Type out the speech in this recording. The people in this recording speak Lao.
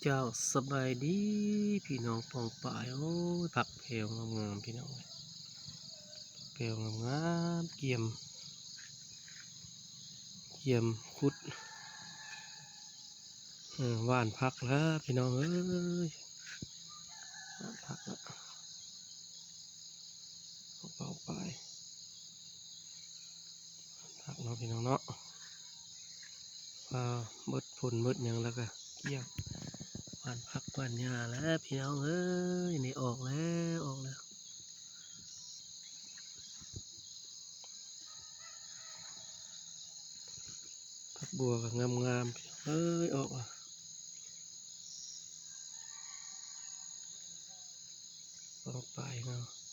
ເຈົ້າ ສະບາຍດີພີ່ນ້ອງປ້ອງປາຍ. ໂອ້ຍ ຜັກແພວງາມໆ ພີ່ນ້ອງເອີຍ ຜັກແພວງາມໆ ກຽມ ກຽມຂຸດ ເອີ ຫວ່ານຜັກແລ້ວພີ່ນ້ອງເອີຍ ຫວ່ານຜັກແລ້ວ ປ້ອງປາຍ ຜັກເນາະພີ່ນ້ອງເນາະ ອ່າ ເບິດຝົນເບິດຫຍັງແລ້ວກະກ່ຽວ ຫວ່ານຜັກຫວ່ານຫຍ້າແລ້ວພີ່ນ້ອງເອີຍ. ນີ້ອອກແລ້ວ ອອກແລ້ວ ຜັກບົວກໍງາມໆ ພີ່ນ້ອງເອີຍ ອອກແລ້ວ ປ້ອງປາຍເນາະ.